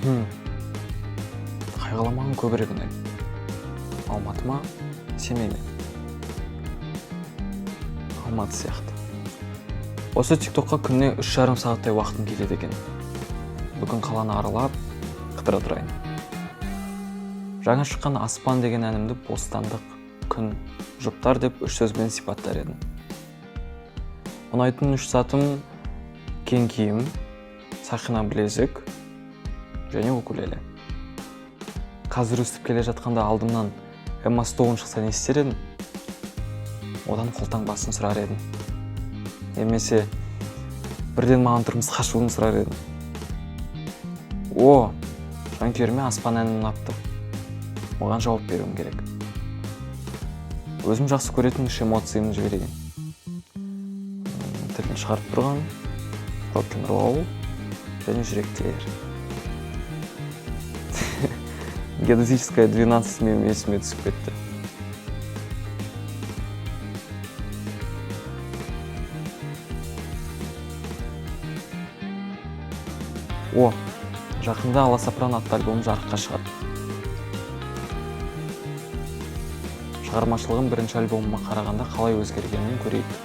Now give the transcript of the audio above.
Қай қала маған көбірек ұнайды? Алматы ма, Семей ме? Алматы сияқты. Осы тиктокқа күніне 3,5 сағаттай уақытым кетеді екен. Бүгін қаланы аралап, қыдыра тұрайын. Жаңа шыққан «Аспан» деген әнімді бостандық, күн, жұптар деп үш сөзбен сипаттар едім. Ұнайтын үш затым: кең киім, сақина, білезік және укулеле. Қазір өстіп келе жатқанда алдымнан Эмма Стоун шықса, не істер едім? Одан қолтаңбасын сұрар едім немесе бірден маған тұрмысқа шығуын сұрар едім. О, жанкүйеріме «Аспан» әні ұнапты, оған жауап беруім керек. Өзім жақсы көретін үш эмоциямды жіберейін: тілін шығарып тұрған, рок н ролл және жүректер. «Геодезическая 12» менің есіме түсіп кетті. О, жақында «Аласапыран» атты альбом жарыққа шығады. Шығармашылығым бірінші альбомыма қарағанда қалай өзгергенін көрейік.